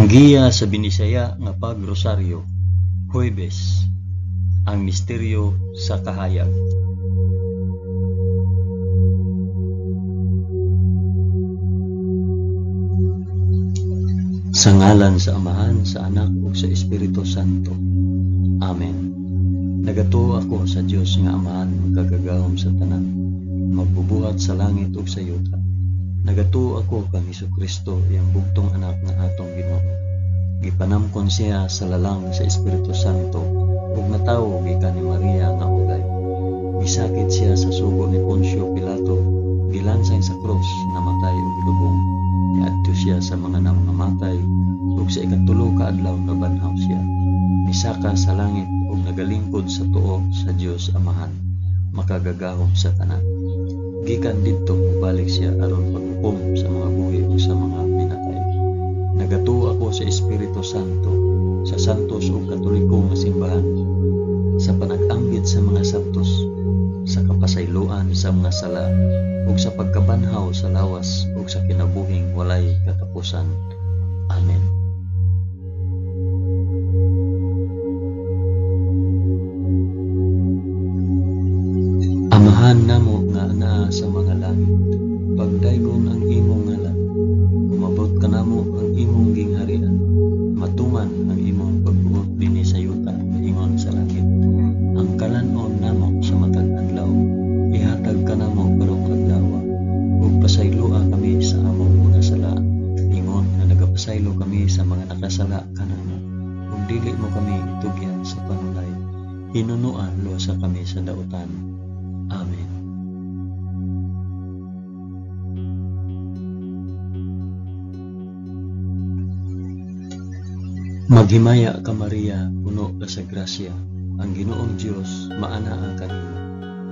Ang giya sa Binisaya nga pagrosaryo, Huwebes, ang misteryo sa kahayag. Sa ngalan sa Amahan, sa Anak ug sa Espiritu Santo. Amen. Nagatuo ako sa Dios nga Amahan, makagagahom sa tanan, magbubuhat sa langit ug sa yuta. Nagatuo ako kang Hesukristo, iyang bugtong anak nga atong Ginoo. Gipanamkon siya sa lalang sa Espiritu Santo ug natawo gikan ni Maria nga ulay. Gisakit siya sa sugo ni Poncio Pilato, gilansang sa krus, namatay ug gilubong. Niadto siya sa mga nangamatay ug sa ikatulo ka adlaw nabanhaw siya. Misaka sa langit ug nagalingkod sa tuo sa Dios Amahan, makagagahom sa tanan. Gikan didto mobalik siya aron paghukom sa mga buhi ug sa mga pinatay. Nagatuo ako sa Espiritu Santo, sa santos ug katoliko nga simbahan, sa panag-ambit sa mga santos, sa kapasayloan sa mga sala, ug sa pagkabanhaw sa lawas ug sa kinabuhing walay katapusan. Amen. Amahan namo nga naa sa mga langit, pagdaygon ang imong ngalan, umabot kanamo ang imong gingharian, matuman ang imong pagbuot dinhi sa yuta ingon sa langit. Ang kalan-on namo sa matag adlaw, ihatag kanamo karong adlaw, ug pasayloa kami sa among mga sala, ingon nga nagapasaylo kami sa mga nakasala kanamo, ug dili mo kami itugyan sa panulay, hinunoa luwasa kami sa dautan. Amen. Maghimaya ka Maria, puno ka sa grasya, ang Ginoong Dios maanaa kanimo.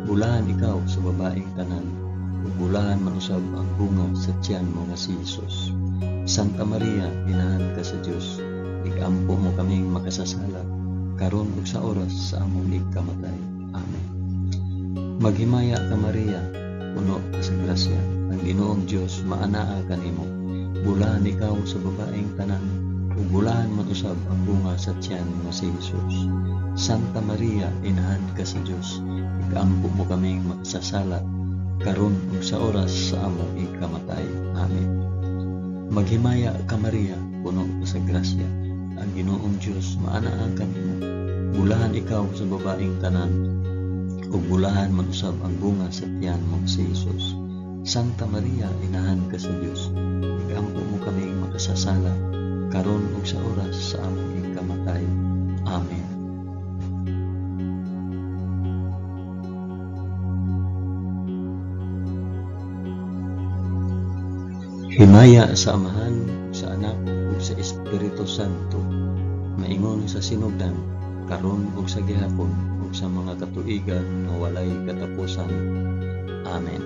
Bulahan ikaw sa babaeng tanan, ug bulahan man usab ang bunga sa tiyan mo nga si Jesus. Santa Maria, inahan ka sa Dios, igampo mo kaming makasasala, karon ug sa oras sa among ikamatay. Amen. Maghimaya ka Maria, puno ka sa grasya, ang Ginoong Dios maanaa kanimo. Bulahan ikaw sa babaeng tanan, ug bulahan man usab ang bunga sa tiyan mo si Jesus. Santa Maria, inahan ka sa Dios, ikampo mo kaming makasasala, karon ug sa oras sa among ikamatay. Amen. Maghimaya ka Maria, puno ka sa grasya, ang Ginoong Dios maanaa kanimo. Bulahan ikaw sa babaeng tanan, ug bulahan man usab ang bunga sa tiyan mo si Jesus. Santa Maria, inahan ka sa Dios, ikampo mo kaming makasasala, karon ug sa oras sa among ikamatay. Amen. Himaya sa Amahan, sa Anak ug sa Espiritu Santo, maingon sa sinugdan, karon ug sa gihapon, ug sa mga katuigan nga walay katapusan. Amen.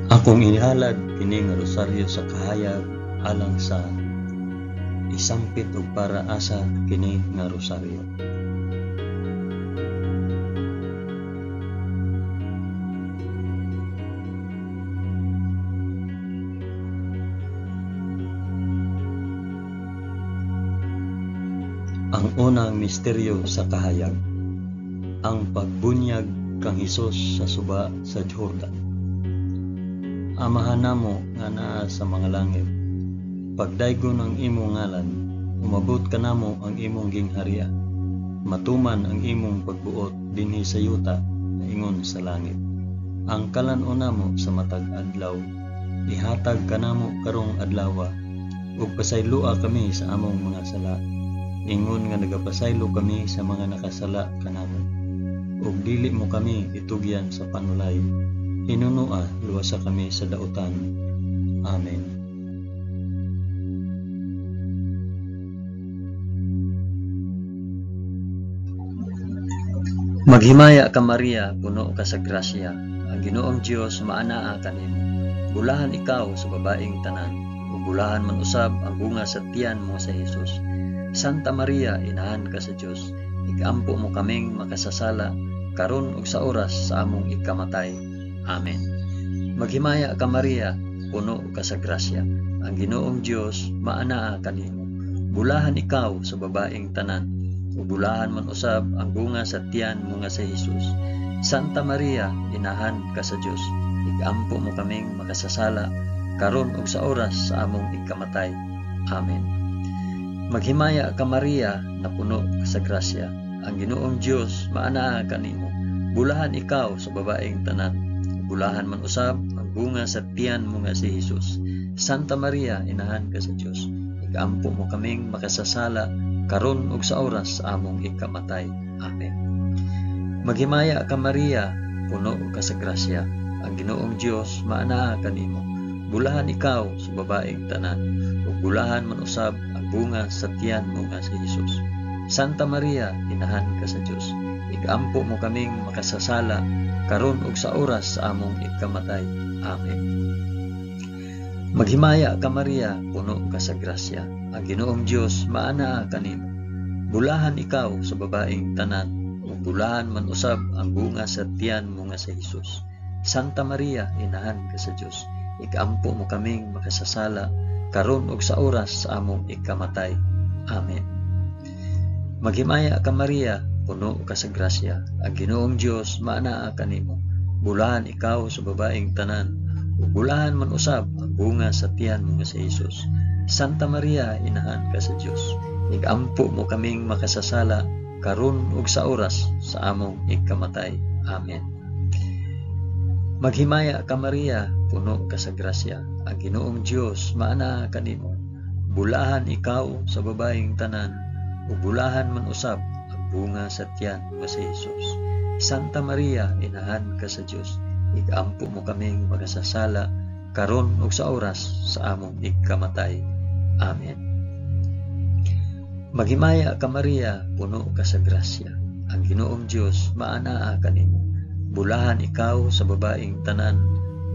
Akong inihalad kini nga rosaryo sa kahayag alang sa isampit og para asa kini nga rosaryo. Ang unang misteryo sa kahayag, ang pagbunyag kang Hesus sa suba sa Jordan. Amahan namo nga naa sa mga langit, pagdaygon ang imong ngalan, umabot kanamo ang imong gingharian, matuman ang imong pagbuot dinhi sa yuta ingon sa langit. Ang kalan-on namo sa matag adlaw, ihatag kanamo karong adlawa, ug pasayloa kami sa among mga sala, ingon nga nagapasaylo kami sa mga nakasala kanamo, ug dili mo kami itugyan sa panulay, hinunoa luwasa kami sa dautan. Amen. Maghimaya ka Maria, puno ka sa grasya, ang Ginoong Dios maanaa kanimo. Bulahan ikaw sa babaeng tanan, ug bulahan man usab ang bunga sa tiyan mo sa Jesus. Santa Maria, inahan ka sa Dios, ikampo mo kaming makasasala, karon ug sa oras sa among ikamatay. Amen. Maghimaya ka Maria, puno ka sa grasya. Ang Ginoong Dios maanaa kanimo. Bulahan ikaw sa babaeng tanan, ug bulahan man usab ang bunga sa tiyan mo nga si Jesus. Santa Maria, inahan ka sa Dios, igampo mo kaming makasasala karon ug sa oras sa among ikamatay. Amen. Maghimaya ka Maria, napuno ka sa grasya. Ang Ginoong Dios maanaa kanimo. Bulahan ikaw sa babaeng tanan, bulahan man usab ang bunga sa tiyan mo nga si Jesus. Santa Maria, inahan ka sa Dios, igampo mo kaming makasasala karon ug sa oras sa among ikamatay. Amen. Maghimaya ka Maria, puno ka sa grasya. Ang Ginoong Dios maanaa kanimo. Bulahan ikaw sa babaeng tanan, ug bulahan man usab ang bunga sa tiyan mo nga si Jesus. Santa Maria, inahan ka sa Dios, igampo mo kaming makasasala karon ug sa oras sa among ikamatay. Amen. Maghimaya ka Maria, puno ka sa grasya. Ang Ginoong Dios maanaa kanimo. Bulahan ikaw sa babaeng tanan, ug bulahan man usab ang bunga sa tiyan mo nga si Jesus. Santa Maria, inahan ka sa Dios, igampo mo kaming makasasala karon ug sa oras sa among ikamatay. Amen. Maghimaya ka Maria, puno ka sa grasya. Ang Ginoong Dios maanaa kanimo. Bulahan ikaw sa babaeng tanan, ug bulahan man usab ang bunga sa tiyan mo nga si Jesus. Santa Maria, inahan ka sa Dios, igampo mo kaming makasasala karon ug sa oras sa among ikamatay. Amen. Maghimaya ka Maria, puno ka sa grasya. Ang Ginoong Dios maanaa kanimo. Bulahan ikaw sa babaeng tanan, ug bulahan man usab ang bunga sa tiyan mo si Jesus. Santa Maria, inahan ka sa Dios, igampo mo kaming makasasala karon ug sa oras sa among ikamatay. Amen. Maghimaya ka Maria, puno ka sa grasya. Ang Ginoong Dios maanaa kanimo. Bulahan ikaw sa babaeng tanan,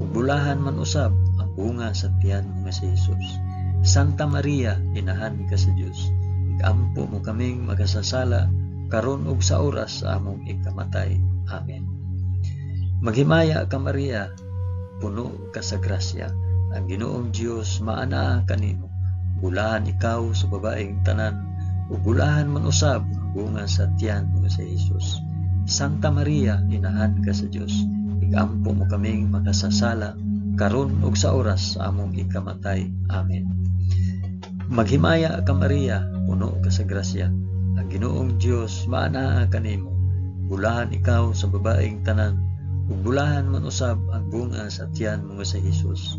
ug bulahan man usab ang bunga sa tiyan mo nga si Jesus. Santa Maria, inahan ka sa Dios, igampo mo kaming makasasala karon ug sa oras sa among ikamatay. Amen. Maghimaya ka Maria, puno ka sa grasya. Ang Ginoong Dios maanaa kanimo. Bulahan ikaw sa babaeng tanan, ug bulahan man usab ang bunga sa tiyan mo nga si Jesus. Santa Maria, inahan ka sa Dios, igampo mo kaming makasasala karon ug sa oras sa among ikamatay. Amen. Maghimaya ka Maria, puno ka sa grasya. Ang Ginoong Dios maanaa kanimo. Bulahan ikaw sa babaeng tanan, ug bulahan man usab ang bunga sa tiyan mo nga si Jesus.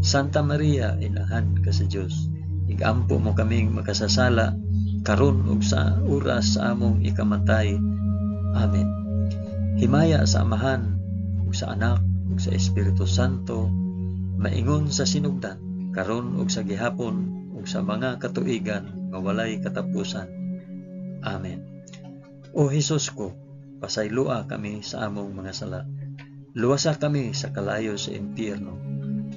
Santa Maria, inahan ka sa Dios, igampo mo kaming makasasala karon ug sa oras sa among ikamatay. Amen. Himaya sa Amahan ug sa Anak ug sa Espiritu Santo, maingon sa sinugdan, karon ug sa gihapon ug sa mga katuigan nga walay katapusan. Amen. O Hesus ko, pasayloa kami sa among mga sala. Luwasa kami sa kalayo sa impyerno,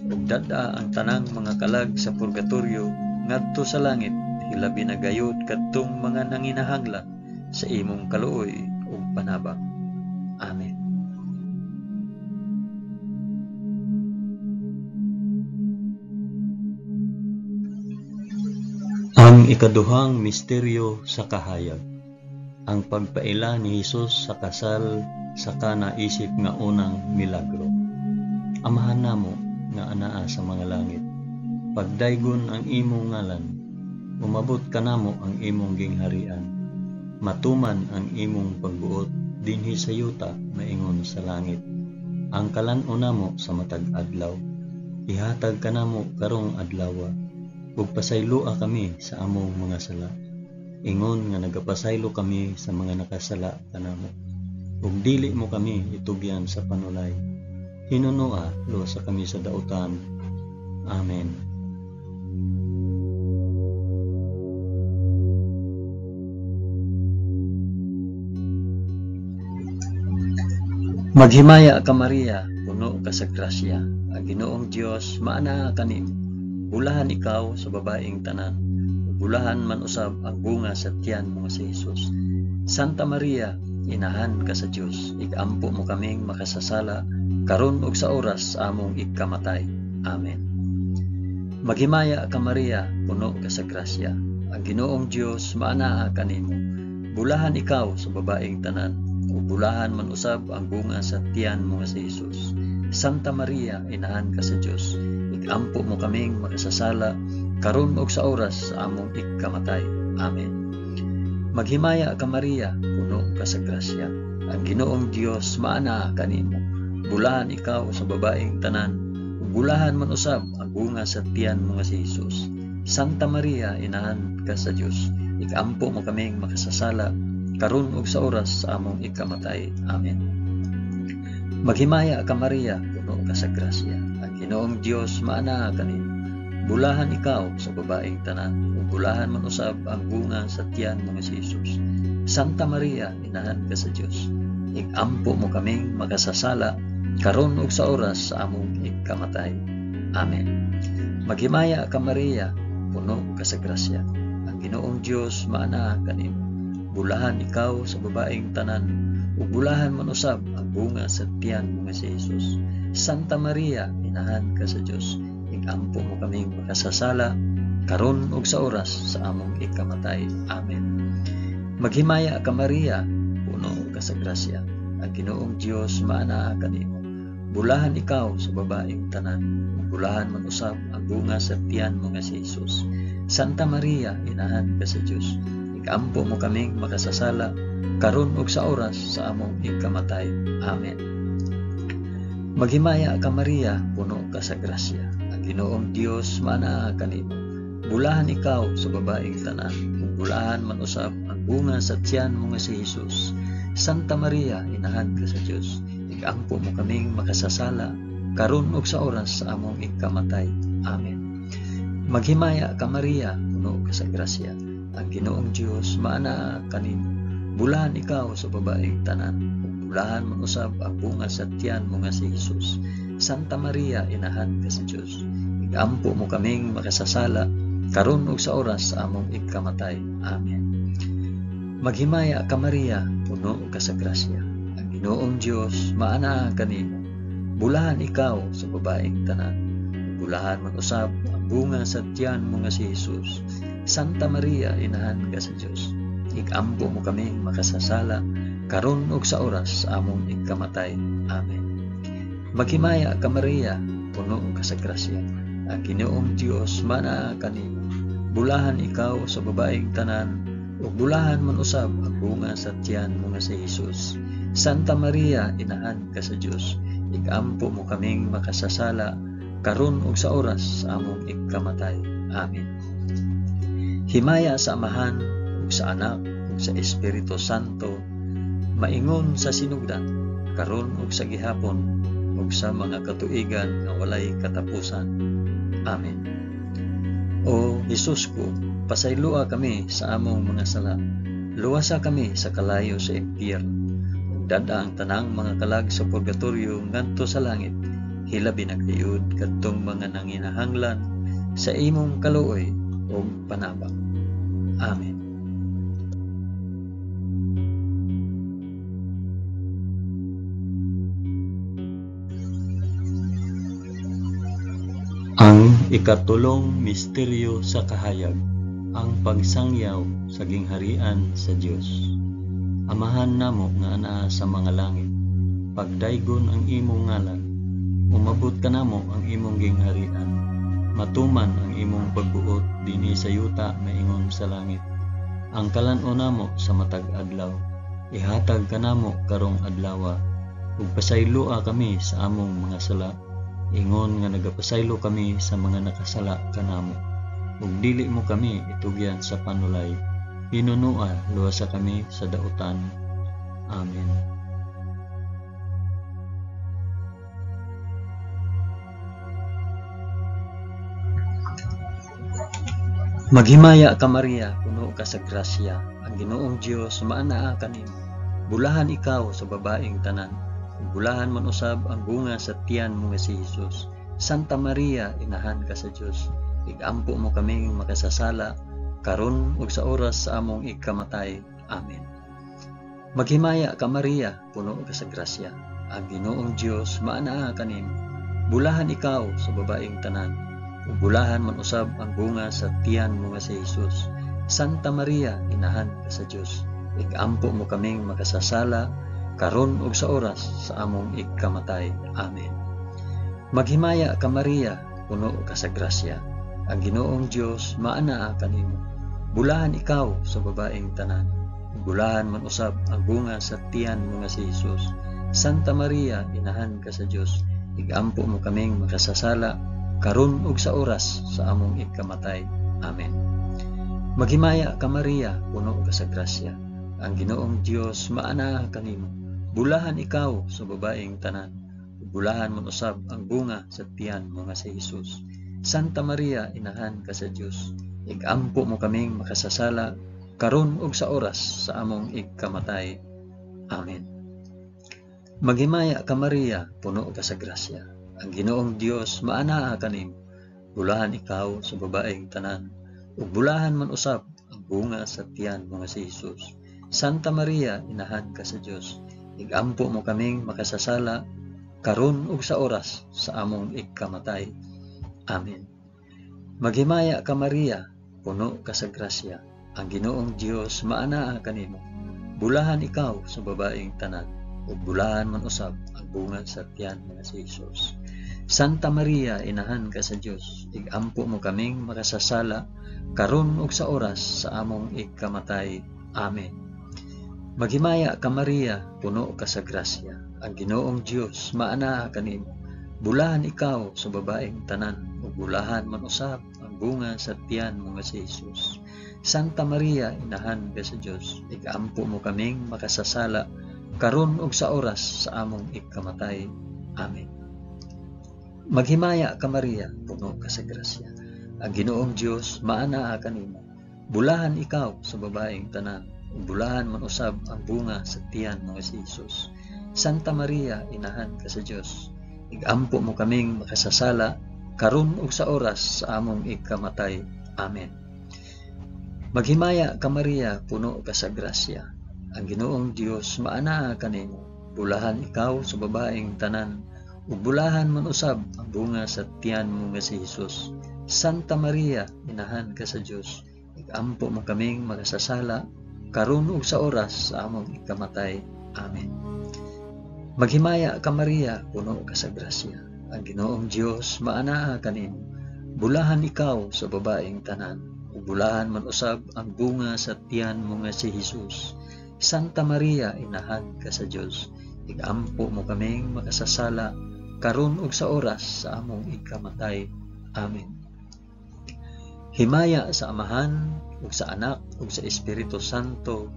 ug dad-a ang tanang mga kalag sa purgatorio ngadto sa langit, hilabi na gayud kadtong mga nanginahanglan sa imong kaluoy ug panabang. Amen. Ang ikaduhang misteryo sa kahayag, ang pagpaila ni Hesus sa kasal sa Kana isip nga unang milagro. Amahan namo nga anaa sa mga langit, pagdaygon ang imong ngalan, umabot kanamo ang imong gingharian, matuman ang imong pagbuot dinhi sa yuta maingon sa langit. Ang kalan-on namo sa matag adlaw, ihatag kanamo karong adlawa, ug pasayloa kami sa among mga sala, ingon nga nagapasaylo kami sa mga nakasala kanamo. Ug dili mo kami itugyan sa panulay, hinunoa luwasa kami sa dautan. Amen. Maghimaya ka Maria, puno ka sa grasya. Ang Ginoong Dios maanaa kanimo. Bulahan ikaw sa babaeng tanan, ug bulahan man usab ang bunga sa tiyan mo nga si Hesus. Santa Maria, Inahan ka sa Dios, igampo mo kaming makasasala, karon ug sa oras sa among ikamatay. Amen. Maghimaya ka Maria, puno ka sa grasya. Ang Ginoong Dios maanaa kanimo. Bulahan ikaw sa babaeng tanan, ug bulahan man usab ang bunga sa tiyan mo nga si Jesus. Santa Maria, inahan ka sa Dios, igampo mo kaming makasasala, karon ug sa oras sa among ikamatay. Amen. Maghimaya ka Maria, puno ka sa grasya. Ang Ginoong Dios maanaa kanimo. Bulahan ikaw sa babaeng tanan, ug bulahan man usab ang bunga sa tiyan mo nga si Jesus. Santa Maria, inahan ka sa Dios, ikampo mo kaming makasasala, karon ug sa oras sa among ikamatay. Amen. Maghimaya ka Maria, puno ka sa grasya. Ang Ginoong Dios maanaa kanimo. Bulahan ikaw sa babaeng tanan, ug bulahan man usab ang bunga sa tiyan mo nga si Jesus. Santa Maria, inahan ka sa Dios, igampo mo kaming makasasala, karon ug sa oras sa among ikamatay. Amen. Maghimaya ka Maria, puno ka sa grasya. Ang Ginoong Dios maanaa kanimo. Bulahan ikaw sa babaeng tanan, ug bulahan man usab ang bunga sa tiyan mo nga si Jesus. Santa Maria, inahan ka sa Dios, igampo mo kaming makasasala, karon ug sa oras sa among ikamatay. Amen. Maghimaya ka Maria, puno ka sa grasya. Ang Ginoong Dios maanaa kanimo. Bulahan ikaw sa babaeng tanan, ug bulahan man usab ang bunga sa tiyan mo nga si Jesus. Santa Maria, inahan ka sa Dios, igampo mo kaming makasasala, karon ug sa oras sa among ikamatay. Amen. Maghimaya ka Maria, puno ka sa grasya. Ang Ginoong Dios maanaa kanimo. Bulahan ikaw sa babaeng tanan, ug bulahan man usab ang bunga sa tiyan mo nga si Jesus. Santa Maria, inahan ka sa Dios, igampo mo kaming makasasala, karon ug sa oras sa among ikamatay. Amen. Maghimaya ka Maria, puno ka sa grasya. Ang Ginoong Dios maanaa kanimo. Bulahan ikaw sa babaeng tanan, ug bulahan man usab ang bunga sa tiyan mo nga si Jesus. Santa Maria, inahan ka sa Dios, igampo mo kaming makasasala, karon ug sa oras sa among ikamatay. Amen. Maghimaya ka Maria, puno ka sa grasya. Ang Ginoong Dios maanaa kanimo. Bulahan ikaw sa babaeng tanan, ug bulahan man usab ang bunga sa tiyan mo nga si Jesus. Santa Maria, inahan ka sa Dios, igampo mo kaming makasasala, karon ug sa oras sa among ikamatay. Amen. Maghimaya ka Maria, puno ka sa grasya. Ang Ginoong Dios maanaa kanimo. Bulahan ikaw sa babaeng tanan, ug bulahan man usab ang bunga sa tiyan mo nga si Jesus. Santa Maria, inahan ka sa Dios, igampo mo kaming makasasala, karon ug sa oras sa among ikamatay. Amen. Himaya sa Amahan, ug sa Anak, ug sa Espiritu Santo, maingon sa sinugdan, karon ug sa gihapon, ug sa mga katuigan nga walay katapusan. Amen. O Jesus ko, pasayloa kami sa among mga sala. Luwasa kami sa kalayo sa impyerno. Ug dad-a ang tanang mga kalag sa purgatorio ngadto sa langit. Hilabi na gayud kadtong mga nanginahanglan sa imong kaluoy ug panabang. Amen. Ang ikatulong misteryo sa kahayag, ang pagsangyaw sa gingharian sa Dios. Amahan namo nga anaa sa mga langit, pagdaygon ang imong ngalan, umabot kanamo ang imong gingharian, matuman ang imong pagbuot dinhi sa yuta maingon sa langit. Ang kalan-on namo sa matag adlaw, ihatag kanamo karong adlawa, ug pasayloa kami sa among mga sala, ingon nga nagapasaylo kami sa mga nakasala kanamo. Ug dili mo kami itugyan sa panulay, hinunua luwasa kami sa dautan. Amen. Maghimaya ka Maria, puno ka sa grasya. Ang Ginoong Dios maanaa kanimo. Bulahan ikaw sa babaeng tanan, ug bulahan man usab ang bunga sa tiyan mo nga si Jesus. Santa Maria, inahan ka sa Dios, igampo mo kaming makasasala, karon ug sa oras sa among ikamatay. Amen. Maghimaya ka Maria, puno ka sa grasya. Ang Ginoong Dios maanaa kanimo. Bulahan ikaw sa babaeng tanan, ug bulahan man usab ang bunga sa tiyan mo nga si Jesus. Santa Maria, inahan ka sa Dios, igampo mo kaming makasasala karon ug sa oras sa among igkamatay. Amen. Maghimaya ka Maria, puno ka sa grasya. Ang Ginoong Dios maanaa kanimo. Bulahan ikaw sa babaeng tanan, ug bulahan man usab ang bunga sa tiyan mo nga si Jesus. Santa Maria, inahan ka sa Dios, igampo mo kaming makasasala karon ug sa oras sa among igkamatay. Amen. Maghimaya ka Maria, puno ka sa grasya. Ang Ginoong Dios maanaa kanimo. Bulahan ikaw sa babaeng tanan, ug bulahan man usab ang bunga sa tiyan mo nga si Jesus. Santa Maria, inahan ka sa Dios, igampo mo kaming makasasala karon ug sa oras sa among igkamatay. Amen. Maghimaya ka Maria, puno ka sa grasya. Ang Ginoong Dios maanaa kanimo. Bulahan ikaw sa babaeng tanan, ug bulahan man usab ang bunga sa tiyan mo nga si Jesus. Santa Maria, inahan ka sa Dios, igampo mo kaming makasasala karon ug sa oras sa among igkamatay. Amen. Maghimaya ka Maria, puno ka sa grasya. Ang Ginoong Dios maanaa kanimo. Bulahan ikaw sa babaeng tanan, ug bulahan man usab ang bunga sa tiyan mo nga si Jesus. Santa Maria, inahan ka sa Dios, igampo mo kaming makasasala karon ug sa oras sa among igkamatay. Amen. Maghimaya ka Maria, puno ka sa grasya. Ang Ginoong Dios maanaa kanimo. Bulahan ikaw sa babaeng tanan, ug bulahan man usab ang bunga sa tiyan mo nga si Jesus. Santa Maria, inahan ka sa Dios, igampo mo kaming makasasala karon ug sa oras sa among igkamatay. Amen. Maghimaya ka Maria, puno ka sa grasya. Ang Ginoong Dios maanaa kanimo. Bulahan ikaw sa babaeng tanan, ug bulahan man usab ang bunga sa tiyan mo nga si Jesus. Santa Maria, inahan ka sa Dios, igampo mo kaming makasasala karon ug sa oras sa among igkamatay. Amen. Maghimaya ka Maria, puno ka sa grasya. Ang Ginoong Dios maanaa kanimo. Bulahan ikaw sa babaeng tanan, ug bulahan man usab ang bunga sa tiyan mo nga si Jesus. Santa Maria, inahan ka sa Dios, igampo mo kaming makasasala karon ug sa oras sa among ikamatay. Amen. Maghimaya ka Maria, puno ka sa grasya. Ang Ginoong Dios maanaa kanimo. Bulahan ikaw sa babaeng tanan, ug bulahan man usab ang bunga sa tiyan mo nga si Jesus. Santa Maria, inahan ka sa Dios, igampo mo kaming makasasala karon ug sa oras sa among ikamatay. Amen. Himaya sa Amahan ug sa Anak ug sa Espiritu Santo,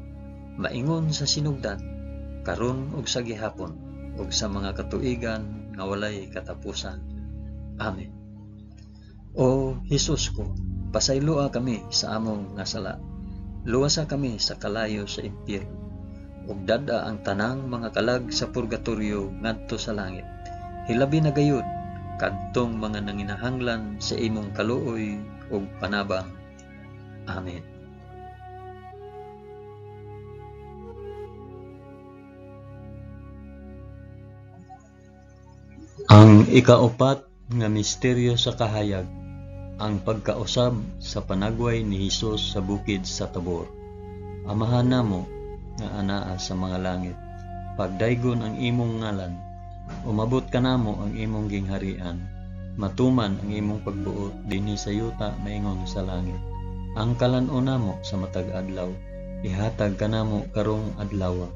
maingon sa sinugdan, karon ug sa gihapon, ug sa mga katuigan nga walay katapusan. Amen. O Hesus ko, pasayloa kami sa among nga sala. Luwasa kami sa kalayo sa impyerno, ug dad-a ang tanang mga kalag sa purgatorio ngadto sa langit. Hilabi na gayud kadtong mga nanginahanglan sa imong kaluoy ug panabang. Amen. Ang ikaupat nga misteryo sa kahayag, ang pagkausab sa panagway ni Hesus sa bukid sa Tabor. Amahan namo nga anaa sa mga langit, pagdaygon ang imong ngalan, umabot kanamo ang imong gingharian, matuman ang imong pagbuot dinhi sa yuta maingon sa langit. Ang kalan-on namo sa matag adlaw, ihatag kanamo karong adlaw,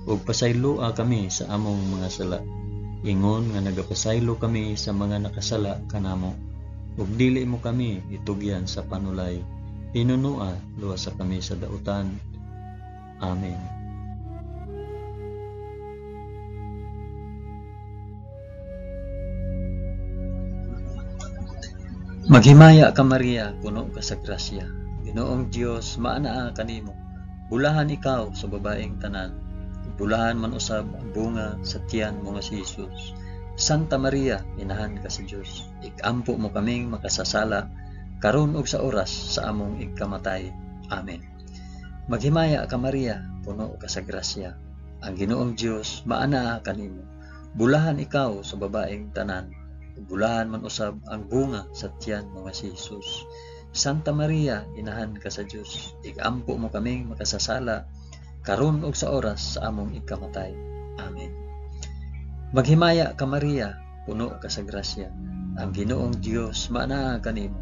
ug pasayloa kami sa among mga sala, ingon nga nagapasaylo kami sa mga nakasala kanamo, ug dili mo kami itugyan sa panulay, hinunua luwasa kami sa dautan. Amen. Maghimaya ka Maria, puno ka sa grasya. Ginoong Dios maanaa kanimo. Bulahan ikaw sa babaeng tanan, bulahan man usab ang bunga sa tiyan mo nga si Jesus. Santa Maria, inahan ka sa Dios, ikampo mo kaming makasasala karon ug sa oras sa among igkamatay. Amen. Maghimaya ka Maria, puno ka sa grasya. Ang Ginoong Dios maanaa kanimo. Bulahan ikaw sa babaeng tanan, ug bulahan man usab ang bunga sa tiyan mo nga si Jesus. Santa Maria, inahan ka sa Dios, igampo mo kaming makasasala karon ug sa oras sa among ikamatay. Amen. Maghimaya ka Maria, puno ka sa grasya. Ang Ginoong Dios maanaa kanimo.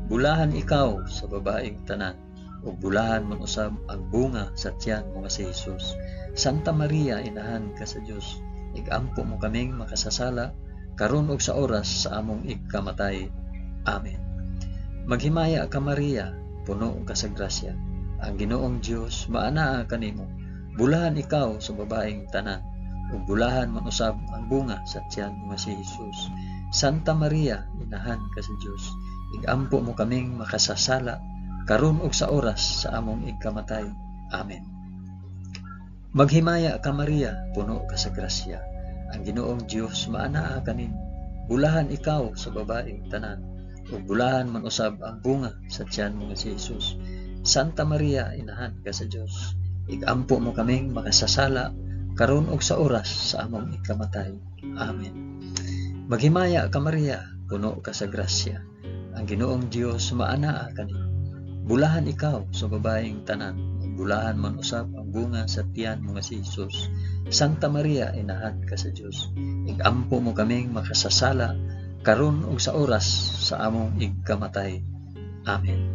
Bulahan ikaw sa babaeng tanan, ug bulahan man usab ang bunga sa tiyan mo nga si Jesus. Santa Maria, inahan ka sa Dios, igampo mo kaming makasasala karon ug sa oras sa among ikamatay. Amen. Maghimaya ka Maria, puno ka sa grasya. Ang Ginoong Dios maanaa kanimo. Bulahan ikaw sa babaeng tanan, ug bulahan man usab ang bunga sa tiyan mo nga si Jesus. Santa Maria, inahan ka sa Dios, igampo mo kaming makasasala karon ug sa oras sa among ikamatay. Amen. Maghimaya ka Maria, puno ka sa grasya. Ang Ginoong Dios maanaa kanimo. Bulahan ikaw sa babaeng tanan, ug bulahan man usab ang bunga sa tiyan mo nga si Jesus. Santa Maria, inahan ka sa Dios, igampo mo kaming makasasala karon ug sa oras sa among ikamatay. Amen. Maghimaya ka Maria, puno ka sa grasya. Ang Ginoong Dios maanaa kanimo. Bulahan ikaw sa babaeng tanan, ug bulahan man usab ang bunga sa tiyan mo nga si Jesus. Santa Maria, inahan ka sa Dios, igampo mo kaming makasasala karon ug sa oras sa among ikamatay. Amen.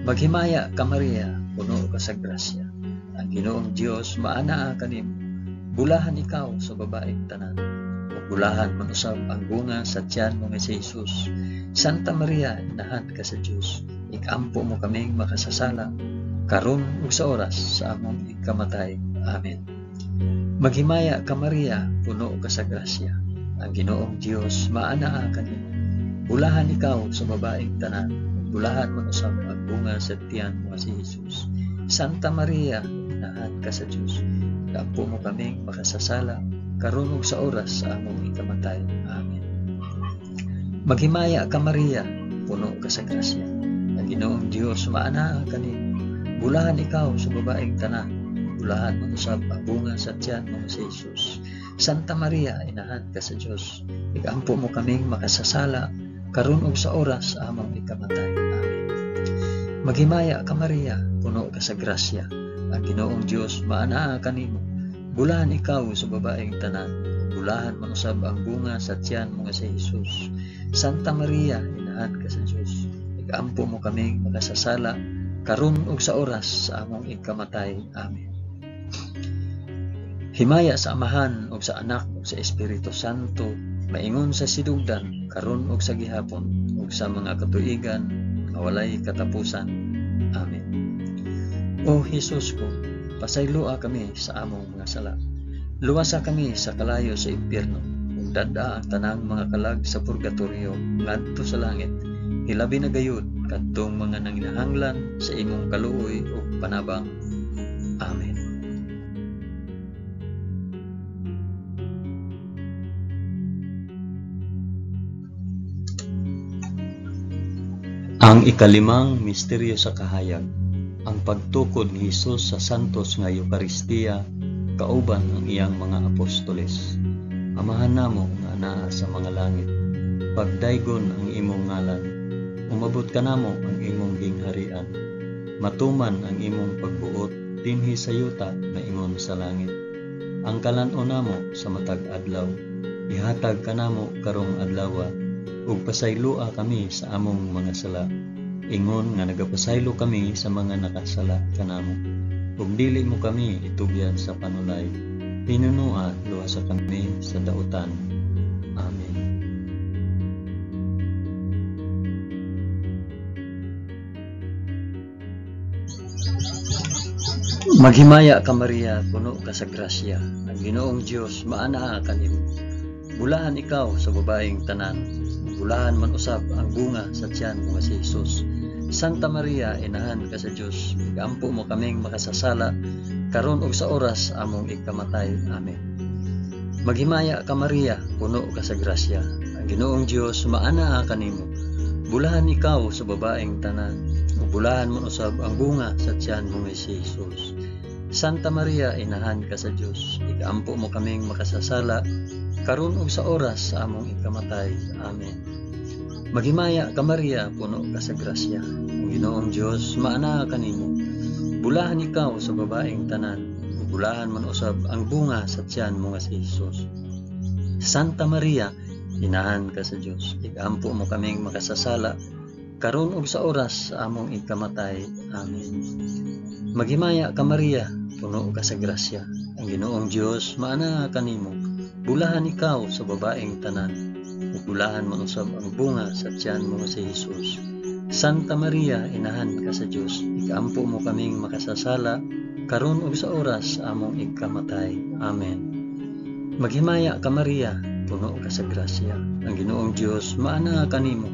Maghimaya ka Maria, puno ka sa grasya. Ang Ginoong Dios maanaa kanimo. Bulahan ikaw sa babaeng tanan, ug bulahan man usab ang bunga sa tiyan mo nga si Jesus. Santa Maria, inahan ka sa Dios, igampo mo kaming makasasala karon ug sa oras sa among ikamatay. Amen. Maghimaya ka Maria, puno ka sa grasya. Ang Ginoong Dios maanaa kanimo. Bulahan ikaw sa babaeng tanan, ug bulahan man usab ang bunga sa tiyan mo nga si Jesus. Santa Maria, inahan ka sa Dios, igampo mo kaming makasasala karon ug sa oras sa among ikamatay. Amen. Maghimaya ka Maria, puno ka sa grasya. Ang Ginoong Dios maanaa kanimo. Bulahan ikaw sa babaeng tanan, bulahan man usab ang bunga sa tiyan mo nga si Jesus. Santa Maria, inahan ka sa Dios, igampo mo kaming makasasala karon ug sa oras sa among ikamatay. Amen. Maghimaya ka Maria, puno ka sa grasya. Ang Ginoong Dios maanaa kanimo. Bulahan ikaw sa babaeng tanan, bulahan man usab ang bunga sa tiyan mo nga si Jesus. Santa Maria, inahan ka sa Dios, igampo mo kaming makasasala karon ug sa oras sa among ikamatay. Amen. Himaya sa Amahan ug sa Anak ug sa Espiritu Santo, maingon sa sidugdan karon ug sa gihapon ug sa mga katuigan nga walay katapusan. Amen. O Hesus ko, pasayloa kami sa among mga sala. Luwasa kami sa kalayo sa impyerno ug dad-a ang tanang mga kalag sa purgatorio ngadto sa langit. Hilabi na gayud kadtong mga nanginahanglan sa imong kaluoy ug panabang. Amen. Ang ikalimang misteryo sa kahayag, ang pagtukod ni Hesus sa santos nga Eukaristiya kauban ang iyang mga apostoles. Amahan namo nga anaa sa mga langit, pagdaygon ang imong ngalan, umabot kanamo ang imong gingharian, matuman ang imong pagbuot dinhi sa yuta maingon sa langit. Ang kalan-on namo sa matag adlaw, ihatag kanamo karong adlawa, ug pasayloa kami sa among mga sala, ingon nga nagapasaylo kami sa mga nakasala kanamo. Ug dili mo kami itugyan sa panulay, hinunua luwasa kami sa dautan. Amen. Maghimaya ka Maria, puno ka sa grasya. Ang Ginoong Dios maanaa kanimo. Bulahan ikaw sa babaeng tanan, bulahan man usab ang bunga sa tiyan mo nga si Jesus. Santa Maria, inahan ka sa Dios, igampo mo kaming makasasala karon ug sa oras among ikamatay. Amen. Maghimaya ka Maria, puno ka sa grasya. Ang Ginoong Dios maanaa kanimo. Bulahan ikaw sa babaeng tanan, ug bulahan man usab ang bunga sa tiyan mo nga si Jesus. Santa Maria, inahan ka sa Dios, igaampo mo kaming makasasala, karon ug sa oras sa among ikamatay. Amen. Maghimaya ka Maria, puno ka sa grasya. Ang Ginoong Dios maanaa kanimo. Bulahan ikaw sa babaeng tanan, ug bulahan man usab ang bunga sa tiyan mo nga si Hesus. Santa Maria, inahan ka sa Dios, igaampo mo kaming makasasala, karon ug sa oras sa among ikamatay. Amen. Maghimaya ka Maria, puno ka sa grasya. Ang Ginoong Dios maanaa kanimo. Bulahan ikaw sa babaeng tanan, ug bulahan man usab ang bunga sa tiyan mo nga si Hesus. Santa Maria, inahan ka sa Dios, igaampo mo kaming makasasala, karon ug sa oras sa among ikamatay. Amen. Maghimaya ka Maria, puno ka sa grasya. Ang Ginoong Dios maanaa kanimo.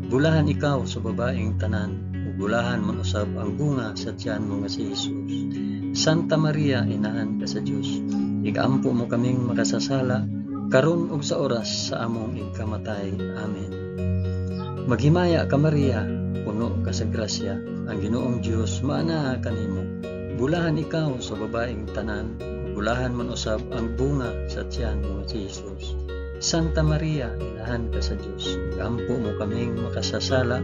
Bulahan ikaw sa babaeng tanan, ug bulahan man usab ang bunga sa tiyan mo nga si Hesus. Santa Maria, inahan ka sa Dios, igaampo mo kaming makasasala, karon ug sa oras sa among ikamatay. Amen. Maghimaya ka Maria, puno ka sa grasya. Ang Ginoong Dios maanaa kanimo. Bulahan ikaw sa babaeng tanan, ug bulahan man usab ang bunga sa tiyan mo nga si Hesus. Santa Maria, inahan ka sa Dios, igaampo mo kaming makasasala,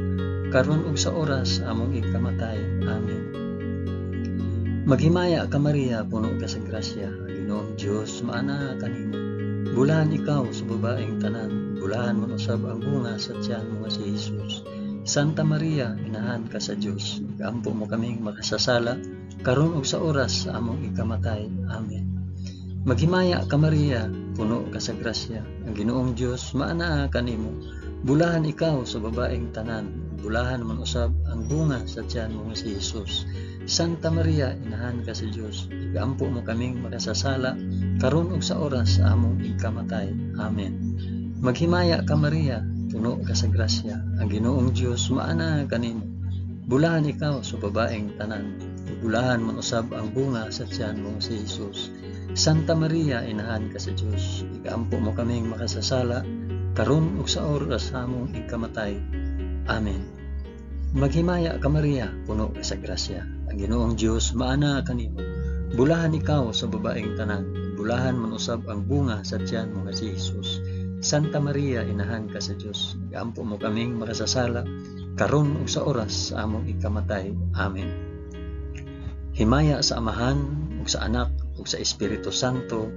karon ug sa oras sa among ikamatay. Amen. Maghimaya ka Maria, puno ka sa grasya. Ang Ginoong Dios maanaa kanimo. Bulahan ikaw sa babaeng tanan, bulahan man usab ang bunga sa tiyan mo nga si Hesus. Santa Maria, inahan ka sa Dios, igaampo mo kaming makasasala, karon ug sa oras sa among ikamatay. Amen. Maghimaya ka Maria, puno ka sa grasya. Ang Ginoong Dios maanaa kanimo. Bulahan ikaw sa babaeng tanan, bulahan man usab ang bunga sa tiyan mo nga si Hesus. Santa Maria, inahan ka sa Dios, igaampo mo kaming makasasala, karon ug sa oras sa among ikamatay. Amen. Maghimaya ka Maria, puno ka sa grasya. Ang Ginoong Dios maanaa kanimo. Bulahan ikaw sa babaeng tanan, bulahan man usab ang bunga sa tiyan mo nga si Hesus. Santa Maria, inahan ka sa Dios, igaampo mo kaming makasasala, karon ug sa oras sa among ikamatay. Amen. Maghimaya ka Maria, puno ka sa grasya. Ang Ginoong Dios maanaa kanimo. Bulahan ikaw sa babaeng tanan, bulahan man usab ang bunga sa tiyan mo nga si Hesus. Santa Maria, inahan ka sa Dios, igaampo mo kaming makasasala, karon ug sa oras sa among ikamatay. Amen. Himaya sa Amahan ug sa Anak ug sa Espiritu Santo,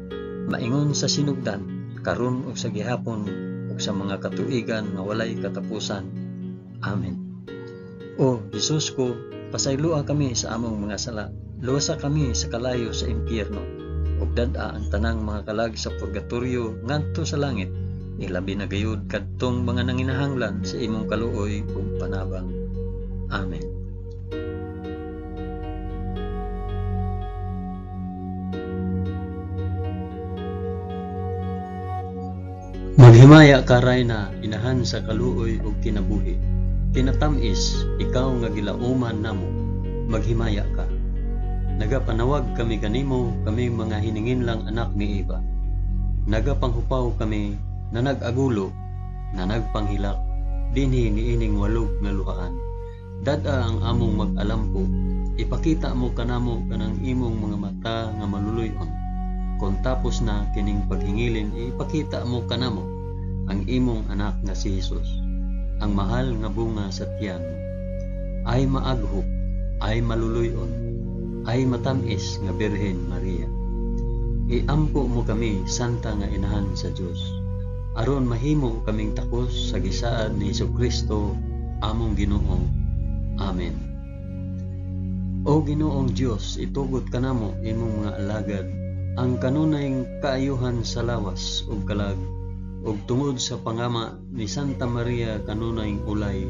maingon sa sinugdan, karon ug sa gihapon ug sa mga katuigan nga walay katapusan. Amen. O Hesus ko, pasayloa kami sa among mga sala, luwasa kami sa kalayo sa impyerno, ug dad-a ang tanang mga kalag sa purgatorio ngadto sa langit, ilabi na gayud kadtong mga nanginahanglan sa imong kaluoy ug panabang. Amen. Maghimaya ka Rayna, inahan sa kaluoy ug kinabuhi. Kinatamis, ikaw nga gilauman namo, maghimaya ka. Nagapanawag kami kanimo, kami mga hininginlang anak ni Eva. Nagapanghupaw kami na nag-agulo, na nagpanghilak, dinhi niining walog nga luhaan. Dad-a ang among mag-alampo, ipakita mo kanamo kanang imong mga mata nga maluluy-on. Kon tapos na kining paghingilin, ipakita mo kanamo ang imong anak nga si Hesus, ang mahal nga bunga sa tiyan mo. Ay maaghop, ay maluluy-on, ay matamis nga Birhen Maria. Iampo mo kami, Santa nga Inahan sa Dios, aron mahimo kaming takos sa gisaad ni Hesukristo among Ginoo. Amen. O Ginoong Dios, itugot kanamo imong mga alagad ang kanunay kaayuhan sa lawas ug kalag, ug tungod sa pangama ni Santa Maria kanunay ulay,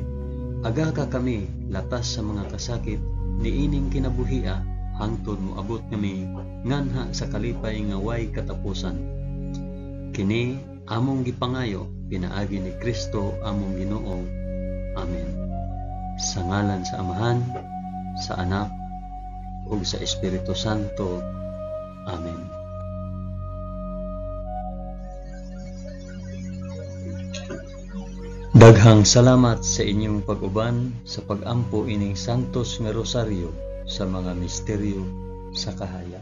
aga ka kami latas sa mga kasakit niining kinabuhia hangtod moabot kami nganha sa kalipay nga way katapusan. Kini among gipangayo pinaagi ni Kristo among Ginoo. Amen. Sa ngalan sa Amahan, sa Anak, ug sa Espiritu Santo. Amen. Daghang salamat sa inyong pag-uban sa pag-ampo ining Santos nga Rosaryo sa mga misteryo sa kahayag.